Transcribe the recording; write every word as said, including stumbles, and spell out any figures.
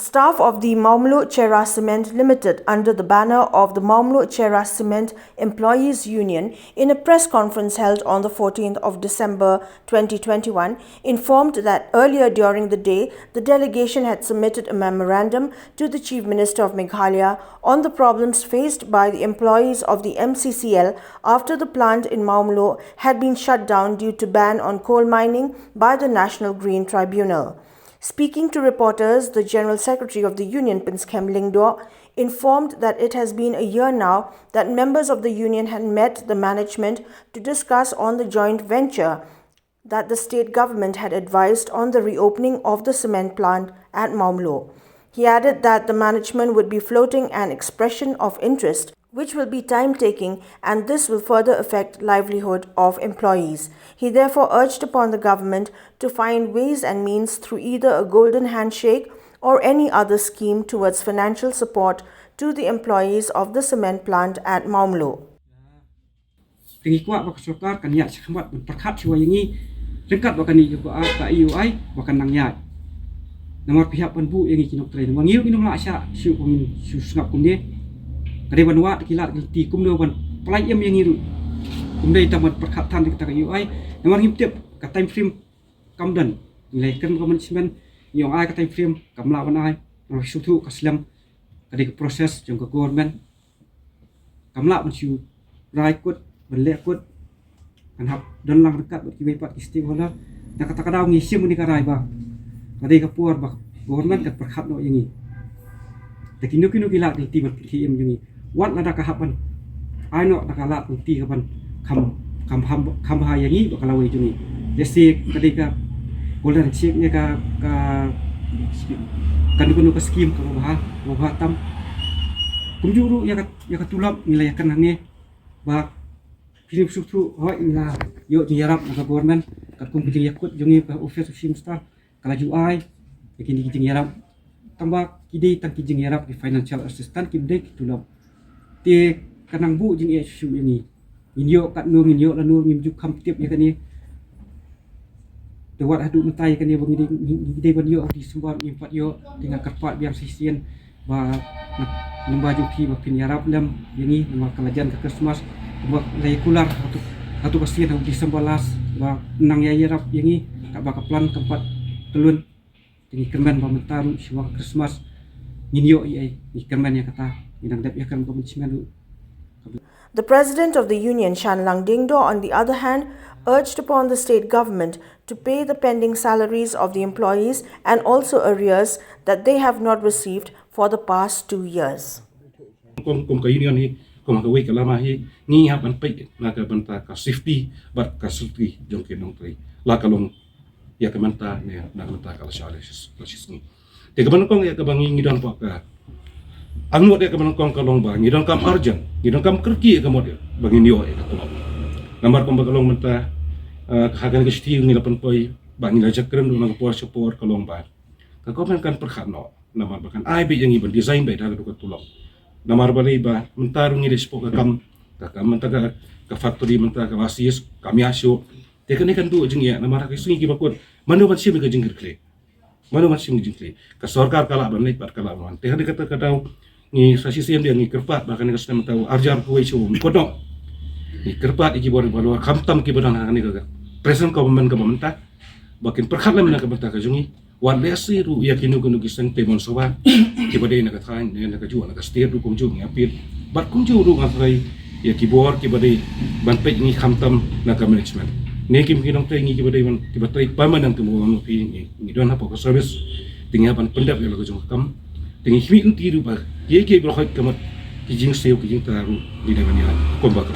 Staff of the Mawmluh Cherra Cement Limited, under the banner of the Mawmluh Cherra Cement Employees Union, in a press conference held on the fourteenth of December twenty twenty-one, informed that earlier during the day, the delegation had submitted a memorandum to the Chief Minister of Meghalaya on the problems faced by the employees of the M C C L after the plant in Mawmluh had been shut down due to ban on coal mining by the National Green Tribunal. Speaking to reporters, the General Secretary of the Union, Prince Khemling Doh, informed that it has been a year now that members of the union had met the management to discuss on the joint venture that the state government had advised on the reopening of the cement plant at Mawmluh. He added that the management would be floating an expression of interest, which will be time taking, and this will further affect livelihood of employees. He therefore urged upon the government to find ways and means through either a golden handshake or any other scheme towards financial support to the employees of the cement plant at Mawmluh. Te ngi kwah ba ka sorkar kan ïaid shakhmat ban pyrkhat shuwa ïa ngi ryngkat ba kane ka E U I ba kan nang ïaid. Namar phi hap ban buh ïa ngi ki nongtrei, namar ngi ruh ngi nang lah shah shuh ba ngin shu sngap kumne. Ka dei ban wad ki lad ki lynti kumno ban pynlait em ïa ngi ruh. Kum dei tang ban pyrkhat than ïa kata ka E U I, namar ngim tip ka time frame kam don. Ngi la kren bad ka management, ngi ong ai ka time frame, kam lah ban ai. Namar shu thuh ka slem, ka dei ka process jong ka government. Kam lah ban shu rai kut, ban leh kut. Kan hap don lang ryngkat bad kiwei pat ki stakeholder. Na kata ka daw ngi shim ïa kane ka rai ba ka dei ka por ba government kan pyrkhat noh ïa ngi. Te kino kino ki lad ki lynti ban pynkhie em ïa ngi. Wat lada ka hap ban ai noh da ka lad ki lynti ka ban kham, kham, kham, kham bha ïa ngi bad ka lawei jong ngi. Lehse ka dei ka golden handshake ne ka, ka, kano kano ka scheme kaba bha, kaba bha tam. Kumjuh ruh ïa ka, ïa ka tulop ngi la ïakren hangne ba phin ym sngewthuh, hooid ngi la ïoh jingïarap na ka government, katkum ka jingïakut jong ngi ka office of Chief Minister ka la ju ai ïa kine ki jingïarap. Tangba ki dei tang ki jingïarap, ki financial assistance, kim dei ki tulop. Te ka nang buh jingeh shuh ïa ngi. Ngin ïoh katno, ngin ïoh lano, ngim ju kham tip ïa kane. Te wat haduh mynta ïa kane ba ngi dei, ngi dei ban ïoh ha u December, ngim pat ïoh. Te nga kyrpad biang shisien ba na, lyngba jong phi ba phin ïarap lem ïa ngi namar ka la jan ka Christmas. Ba la ïa kular hato, hato ka sien ha u December last ba nang ïa ïarap ïa ngi, katba ka plan kam pat kyllon. Te ngi kyrmen ba mynta ruh shuwa ka Christmas ngin ïoh ei ei, ngi kyrmen ïa kata, ngi dang dep ïakren bad ka management ruh. The president of the union, Shanlang Dingdo, on the other hand, urged upon the state government to pay the pending salaries of the employees and also arrears that they have not received for the past two years. Kum, kum ka union hi, kum ha kawei ka lama hi, ngi hap ban peit na ka bynta ka safety bad ka security jong ki nongtrei, la ka long ïa ka mynta ne na ka bynta ka lashai lashisngi. Te kaba nyngkong ïa kaba ngi, ngi don hapoh ka angnud ïa kaba nyngkong ka long ba ngi donkam urgent, ngi donkam kyrkieh ïa ka mut ba ngin ïoh ïa ka tulop. Namar kumba ka long mynta, eh, ha kane ka shithi ngi la pynpoi ba ngi la jakhlia ruh na ka por sha por, ka long ba ka government kan pyrkhat noh. Namar ba kan ai beit ïa ngi ban design beit da ka dei ka tulop. Namar balei ba mynta ruh ngi dei shapoh ka kam, ka kam mynta ka, ka factory mynta ka basis kam ïa shuh. Te kane kan duh jingeh namar ha ki sngi kiba kut mano ban shim ka jingkyrkhu. Mano ban shim ka jingkyrkhu. Ka sorkar ka lah ban leit bad ka lah ban wan. Te ha kata ka daw ngi sa shisien de ngi kyrpad ba kane ka snem mynta u arjar kawei shuh um kut noh. Ngi kyrpad ïa ki bor ba luar khamtam kiba don ha kane ka present government kaba mynta ba kin pyrkhat lem na ka bynta ka jong ngi. Wat lehse ruh ïa kino kino ki seng payment shuwa kiba dei na ka thaiñ ne na ka juh na ka state ruh kumjuh ngi appeal. Bad kumjuh ruh nga trai ïa ki bor kiba dei ban peit ngi khamtam na ka management. Ne kim ki nongtrei ngi kiba dei ban kiba trei permanent kumba wan phi ngi, ngi don hapoh ka service. Te ngi hap ban pyndep ïa la ka jong ka kam. Te ngi khmih lynti ruh ba kiei kiei ba la hoid ka mut ki jingsiew ki jingtrei ruh ngi dei ban ïa kumba ka